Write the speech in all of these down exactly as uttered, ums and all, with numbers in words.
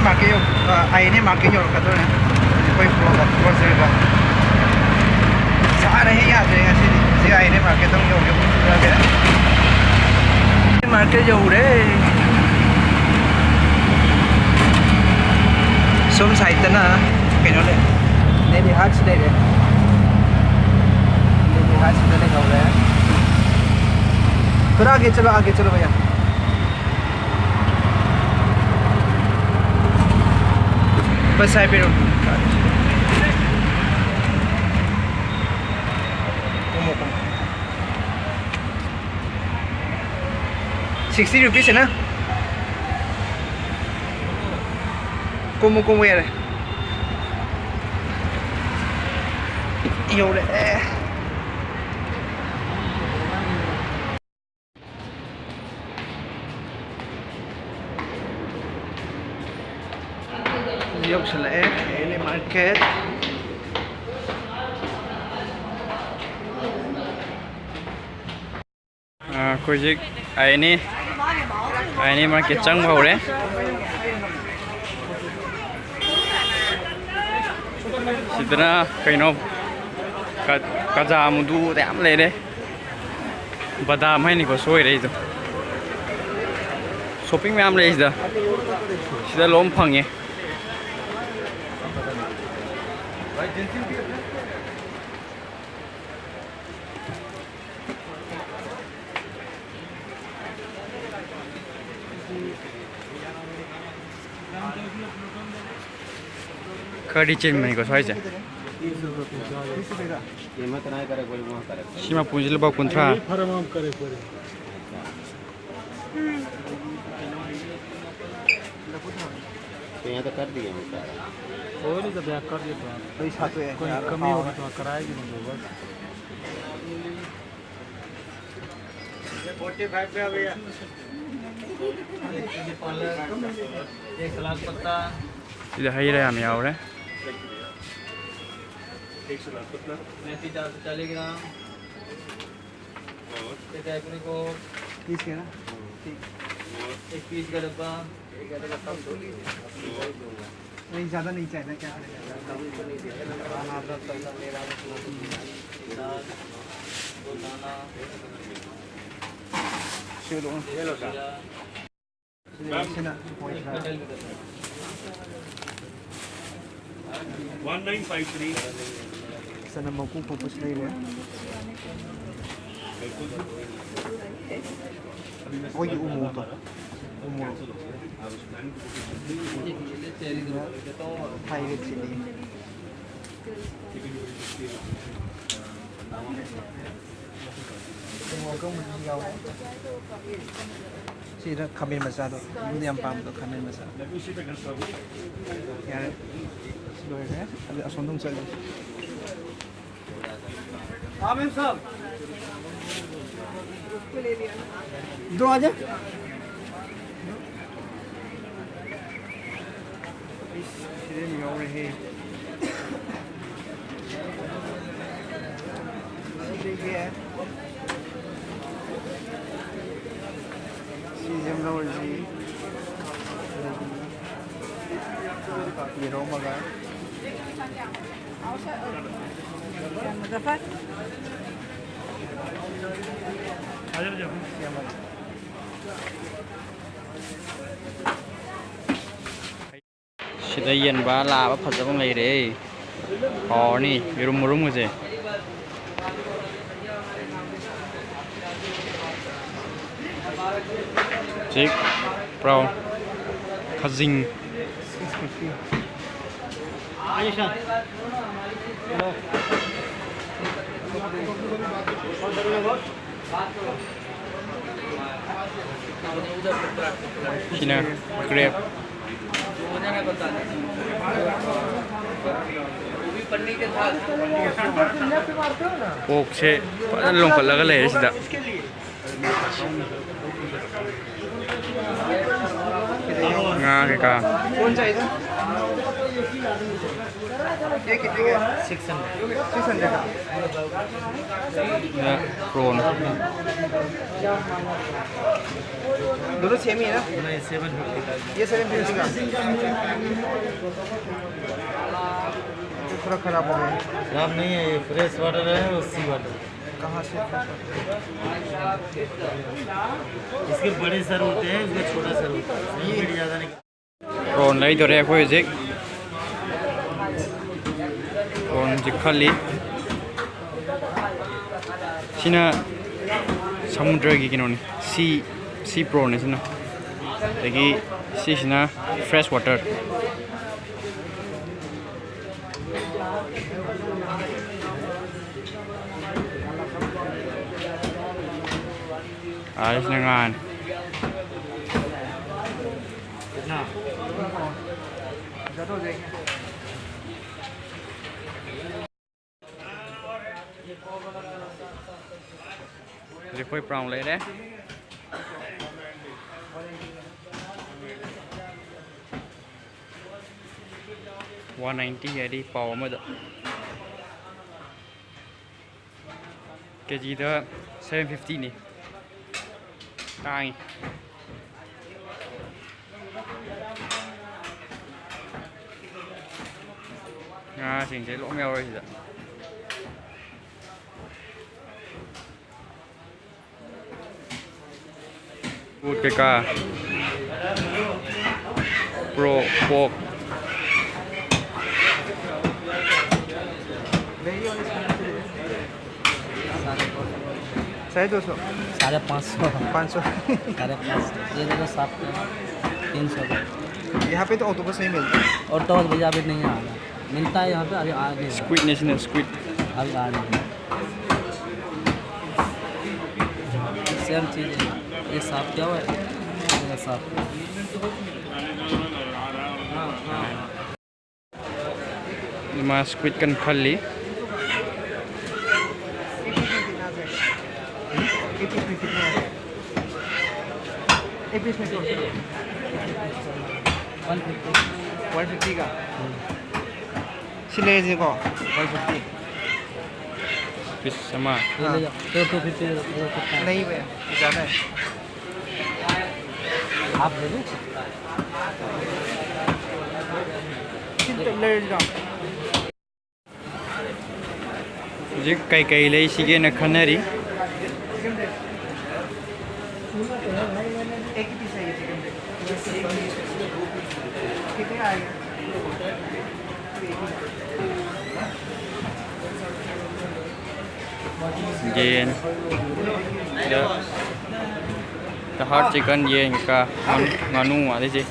Market ꯌꯧ-, ꯑ, ꯑꯥꯏ N A market ꯌꯧꯔꯛꯀꯗꯧꯔꯦ꯫ ꯑꯩꯈꯣꯏ ꯕ꯭ꯂꯣꯒ ꯀ꯭ꯂꯣꯖꯔꯒ꯫ ꯁꯥꯔꯦꯍꯦ, ꯌꯥꯗ꯭ꯔꯦ ꯉꯁꯤꯗꯤ꯫ ꯍꯧꯖꯤꯛ ꯑꯥꯏ ꯑꯦꯟ ꯑꯦ ꯃꯥꯔꯀꯦꯠꯇ ꯑꯃꯨꯛ ꯌꯧꯒꯦ, ꯑꯃꯨꯛ ꯆꯠꯂꯒꯦ꯫ ꯃꯥꯔꯀꯦꯠ ꯌꯧꯔꯦ꯫ ꯁꯣꯝ ꯁꯥꯏꯠꯇꯅ ꯀꯩꯅꯣ ꯂꯩ, ꯅꯦꯅꯤ ꯍꯥꯠꯁ ꯂꯩꯔꯦ꯫ ꯅꯦꯅꯤ ꯍꯥꯠꯁꯤꯗ ꯂꯩꯍꯧꯔꯦ꯫ ꯊꯣꯔꯥ ꯑꯥꯒꯦ ꯆꯠꯂꯣ, ꯑꯥꯒꯦ ꯆꯠꯂꯣ ꯚꯩꯌꯥ꯫ ꯕꯁ ꯍꯥꯏꯕꯤꯔꯣ꯫ ꯀꯨꯝꯃꯣ, ꯀꯨꯝꯃꯣ꯫ Sixty rupees ꯍꯦꯟꯅ꯫ ꯀꯨꯝꯃꯣ, ꯀꯨꯝꯃꯣ, ꯌꯥꯔꯦ꯫ ꯌꯧꯔꯛꯑꯦ꯫ ꯌꯧꯁꯜꯂꯛꯑꯦ ꯑꯦꯂꯤ ꯃꯥꯔꯀꯦꯠ꯫ ꯑ, ꯑꯩꯈꯣꯏ ꯍꯧꯖꯤꯛ I N A, I N A market ꯆꯪꯕ ꯍꯧꯔꯦ꯫ ꯁꯤꯗꯅ ꯀꯩꯅꯣ, ꯀ-, ꯀꯖꯥ ꯃꯨꯗꯨ ꯌꯥꯝ ꯂꯩꯔꯦ꯫ ꯕꯗꯥꯝ ꯍꯥꯏꯅꯤꯀꯣ ꯁꯣꯏꯔꯦ ꯑꯩꯗꯣ꯫ ꯁꯣꯞꯄꯤꯡ ꯃꯌꯥꯝ ꯂꯩ ꯁꯤꯗ꯫ ꯁꯤꯗ ꯂꯣꯏꯝ ꯐꯪꯉꯦ꯫ ꯈꯔꯗꯤ ꯆꯤꯟꯕꯅꯤꯀꯣ ꯁ꯭ꯋꯥꯏꯁꯦ꯫ ꯁꯤ ꯃꯄꯨꯟꯁꯤ ꯂꯨꯄꯥ ꯀꯨꯟꯊ꯭ꯔꯥ꯫ तो यहाँ तो कर दिए हम सारा। कोई नहीं, तो बैक कर दिया था। कोई साथ में कोई यार, कमी हाँ। होगी तो कराएगी नहीं तो बस। एक सलाद पत्ता। ꯁꯤꯗ ꯍꯩ ꯔꯥ ꯌꯥꯝ ꯌꯥꯎꯔꯦ꯫ एक सलाद पत्ता। मेथी चार सौ चालीस ग्राम। और? ये ड्राई फ्रूट को। तीस के ना? ठीक। एक पीस का डब्बा। नहीं, ज़्यादा नहीं चाहिए ना, क्या करें? चलो। ये लो sir. One nine five three. ꯆꯅꯝ ꯃꯀꯨ ꯈꯣꯛꯄꯁꯨ ꯂꯩꯔꯦ꯫ ꯑꯩꯈꯣꯏꯒꯤ ꯎꯃꯣꯔꯣꯛꯇꯣ꯫ ꯎꯃꯣꯔꯣꯛ꯫ ꯊꯥꯏꯒꯤ ꯆꯤꯂꯤ꯫ ꯎꯃꯣꯔꯣꯛ ꯑꯀꯪꯕꯗꯨꯁꯨ ꯌꯥꯎꯔꯦ꯫ ꯁꯤꯗ ꯈꯥꯃꯦꯟ ꯃꯆꯥꯗꯣ, ꯌꯨꯝꯗ ꯌꯥꯝ ꯄꯥꯝꯕꯗꯣ, ꯈꯥꯃꯦꯟ ꯃꯆꯥ꯫ ꯌꯥꯔꯦ, ꯁꯤ ꯂꯣꯏꯈ꯭ꯔꯦ꯫ ꯑꯗꯨ ꯑꯁꯣꯝꯗ ꯑꯃꯨꯛ ꯆꯠꯂꯁꯤ꯫ आमिर साहब, इधर आ जा। ꯁꯤꯗ ꯌꯥꯎꯔꯦꯍꯦ꯫ ꯁꯤꯁꯦ ꯑꯃ ꯂꯧꯔꯁꯤ꯫ ꯌꯦꯔꯨꯝ ꯑꯃꯒ꯫ ꯁꯤ ꯑꯃꯒ꯫ ꯁꯤꯗ ꯌꯦꯟꯕ ꯂꯥꯕ ꯐꯖꯕ ꯑꯃ ꯂꯩꯔꯦ꯫ ꯍꯥꯎꯔꯅꯤ ꯌꯦꯔꯨꯝ ꯃꯔꯨꯝꯒꯁꯦ꯫ ꯆꯤꯛ, ꯄ꯭ꯔꯥꯎꯟ, ꯈꯖꯤꯡ꯫ ꯁꯤꯅ ꯀ꯭ꯔꯦꯞ꯫ ꯑꯣꯛꯁꯦ ꯐꯖꯅ ꯂꯣꯡꯈꯠꯂꯒ ꯂꯩꯔꯦ ꯁꯤꯗ꯫ ꯉꯥ ꯀꯩꯀꯥ꯫ ये कितने का है? Six hundred. सिक्स हंड्रेड का। ये प्रॉन। दोनों सेम ही है ना? नहीं, सेवन फिफ्टी का। ये सेवन फिफ्टी का। ये थोड़ा खराब हो गया। खराब नहीं है, ये फ्रेश वाटर है और सी वाटर। कहाँ से? इसके बड़े सर होते हैं, इसके छोटा सर होता है। ये मीट ज़्यादा नहीं। ꯄ꯭ꯔꯣꯟ ꯂꯩꯗꯣꯔꯦ ꯑꯩꯈꯣꯏ ꯍꯧꯖꯤꯛ꯫ ꯄ꯭ꯔꯣꯟꯁꯦ ꯈꯜꯂꯤ꯫ ꯁꯤꯅ ꯁꯃꯨꯗ꯭ꯔꯒꯤ ꯀꯩꯅꯣꯅꯤ, ꯁꯤ, ꯁꯤ ꯄ꯭ꯔꯣꯟꯅꯤ ꯁꯤꯅ꯫ ꯑꯗꯒꯤ ꯁꯤꯁꯤꯅ ꯐ꯭ꯔꯦꯁ ꯋꯥꯇꯔ꯫ ꯑꯥ, ꯁꯤꯅ ꯉꯥꯅꯤ꯫ ꯍꯧꯖꯤꯛ ꯑꯩꯈꯣꯏ ꯄ꯭ꯔꯥꯎꯟ ꯂꯩꯔꯦ꯫ ꯋꯥꯟ ꯅꯥꯏꯟꯇꯤ ꯍꯥꯏꯗꯤ ꯄꯥꯎ ꯑꯃꯗ꯫ ꯀꯦꯖꯤꯗ ꯁꯚꯦꯟ ꯐꯤꯐꯇꯤꯅꯤ꯫ ꯇꯥꯡꯉꯤ꯫ ꯉꯥꯁꯤꯡꯁꯦ ꯂꯣꯏ ꯌꯥꯎꯔꯦ ꯁꯤꯗ꯫ ꯄꯣꯠ ꯀꯩꯀꯥ꯫ ꯄ꯭ꯔꯣ ꯄꯣꯛ꯫ साढ़े दो सौ। साढ़े पाँच सौ। पाँच सौ। साढ़े पाँच सौ। ये देखो, सात सौ, तीन सौ का। यहाँ पे तो ऑक्टोपस नहीं मिलता। ऑक्टोपस भैया अभी नहीं आया। मिलता है यहाँ पे, अभी आ नहीं है। स्क्विड नेशन है, स्क्विड। अभी आ नहीं है। सेम चीज़ है। ये साफ किया हुआ है, ये साफ। हाँ, हाँ, हाँ। ꯏꯃꯥ ꯁ꯭ꯀ꯭ꯋꯤꯠ ꯀꯟ ꯈꯜꯂꯤ꯫ एक पीस में कितने आ गए? एक पीस में क्या होता है? One fifty. वन फिफ्टी का? हम्म। ꯁꯤ ꯂꯩꯔꯁꯤꯀꯣ, ꯋꯥꯟ ꯐꯤꯐꯇꯤ꯫ ꯄꯤꯁ ꯑꯃ꯫ हाँ। ये ले जाओ। तो टू फिफ्टी, टू फिफ्टी। नहीं भैया, ज़्यादा है। आप ले लो। ले जाओ। ꯍꯧꯖꯤꯛ ꯀꯩꯀꯩ ꯂꯩꯁꯤꯒꯦꯅ ꯈꯟꯅꯔꯤ꯫ ꯌꯦꯟ, the, the heart chicken, ꯌꯦꯟ ꯀ ꯉꯥꯅꯨ, ꯉꯥꯅꯨ ꯃꯥꯜꯂꯤꯁꯦ꯫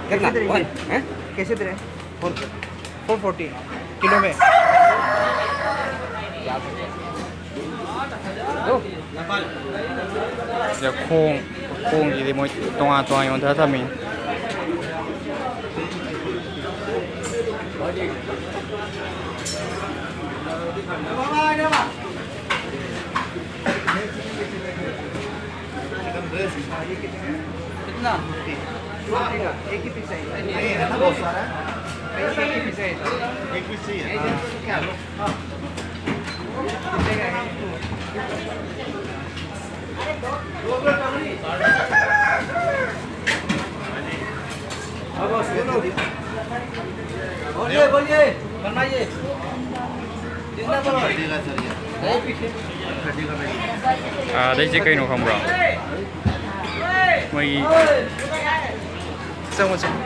कितना? वन? हैं? कैसे दे रहे हैं? फोर फोर्टी किलो में। ꯈꯣꯡ, ꯈꯣꯡꯁꯤꯗꯤ ꯃꯣꯏ ꯇꯣꯉꯥꯟ ꯇꯣꯉꯥꯟ ꯌꯣꯟꯊꯔ ꯊꯝꯃꯤ꯫ कितना? एक ही पीस है। एक ही पीस है। एक पीस चाहिए। बोलिए, बोलिए, फरमाइए। जिंदा बोलो। ꯑꯥꯗꯩꯁꯦ ꯀꯩꯅꯣ ꯈꯪꯕ꯭ꯔꯣ? ꯃꯣꯏꯒꯤ ꯆꯪꯉꯣ, ꯆꯪꯉꯣ꯫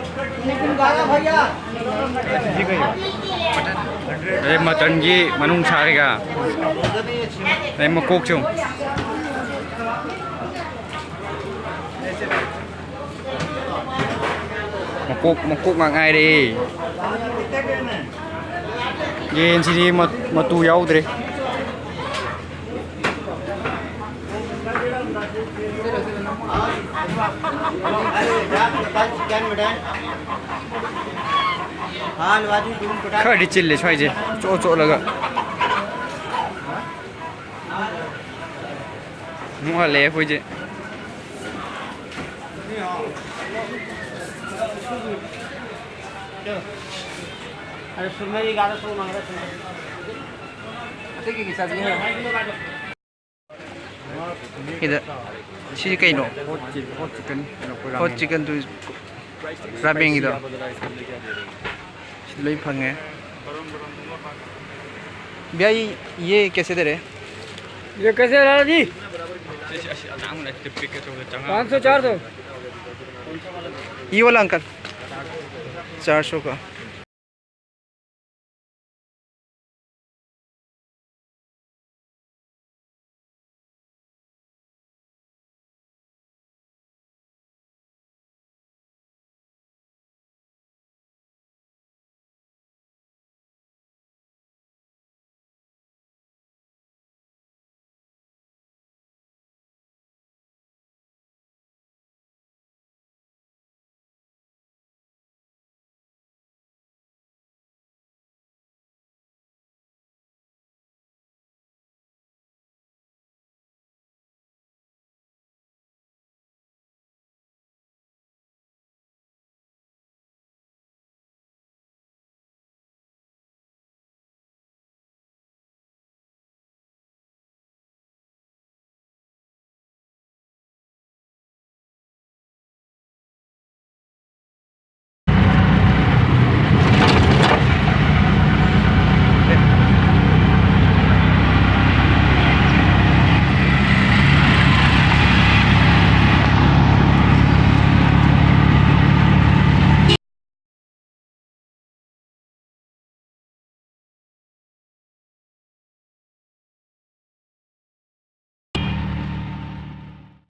ꯑꯗꯩ ꯃꯇꯟꯒꯤ ꯃꯅꯨꯡ ꯁꯥ ꯀꯩꯀꯥ꯫ ꯑꯗꯩ ꯃꯀꯣꯛꯁꯨ꯫ ꯃꯀꯣꯛ, ꯃꯀꯣꯛ ꯉꯥꯛ ꯉꯥꯏꯔꯦ꯫ ꯌꯦꯟꯁꯤꯗꯤ ꯃ-, ꯃꯇꯨ ꯌꯥꯎꯗ꯭ꯔꯦ꯫ ꯈꯔꯗꯤ ꯆꯤꯜꯂꯦ ꯁ꯭ꯋꯥꯏꯁꯦ, ꯆꯣꯠ ꯆꯣꯠꯂꯒ꯫ ꯑꯃꯨꯛ ꯍꯜꯂꯛꯑꯦ ꯑꯩꯈꯣꯏꯁꯦ꯫ अरे सुरमई ग्यारह सौ मांग रहा है, सुरमई। ठीक है, सब्जी है। ꯁꯤꯗ, ꯁꯤꯁꯦ ꯀꯩꯅꯣ? ꯍꯣꯠ ꯆꯤ-, ꯍꯣꯠ ꯆꯤꯛꯀꯟ, ꯀꯩꯅꯣ, ꯑꯩꯈꯣꯏ ꯍꯣꯠ ꯔꯥꯃꯦꯟ꯫ ꯆꯤꯛꯀꯟ ꯇꯨ ꯔꯥꯃꯦꯟꯒꯤꯗꯣ꯫ ꯁꯤ ꯂꯣꯏ ꯐꯪꯉꯦ꯫ भैया, ये कैसे दे रहे? ये कैसे दे रहे जी? पाँच सौ, चार सौ। ये वाला अंकल, चार सौ का।